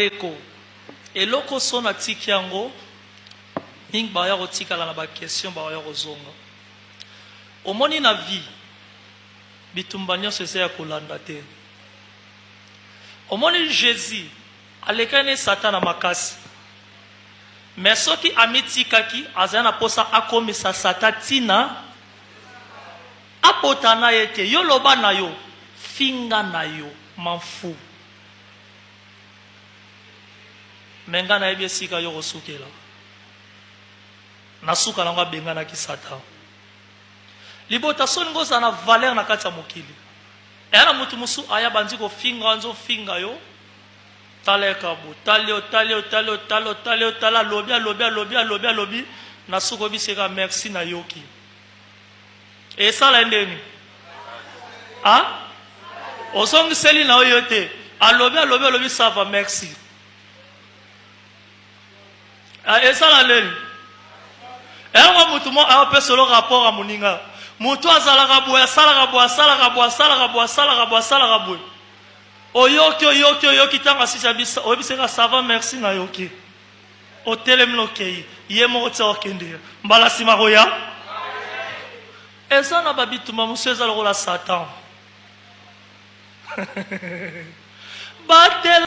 Bandeko, eloko so natiki yango mingi baya kotikala na ba question, baya kozonga. Omoni na vie, bitumba nyonso eza ya kolanda te. Omoni Jesus alekaki ne Satan na makasi. Mais soki amitikaki, azali na posa akomisa Satan tina abota na ye te. Yo loba na yo, finga na yo, m'en fous. Mais nga nayebi esika yo kosukela. Na suka nango abenganaki Satan. Libota soni ngo ozala na valeur na kati ya mokili. Eya na mutu mosusu aya bandi kofinga nzo finga yo. Tala ekabo, tali yo, tali yo, tali yo, tali yo, tali yo, tala alobi, alobi, alobi, alobi, alobi. Na suka oyebisi ye kaka merci nayoki. Esala ye ndeni? Ah? Ozongiseli na yo te. Alobi, alobi, alobi, ça va, merci. Ah, esala ndeni? Yango mutu moko apesa lo rapport ya moninga. Mutu azalaka boye, asalaka boye, asalaka boye, asalaka boye, asalaka boye, asalaka boye. Oyoki, oyoki, oyoki, ntango asisi abisa, oyebisi kaka ça va, merci, nayoki. Otelemi na okei, ye moko tia okende. Mbala nsima koya. Eza na babitumba mosusu eza lokola Satan. Batela.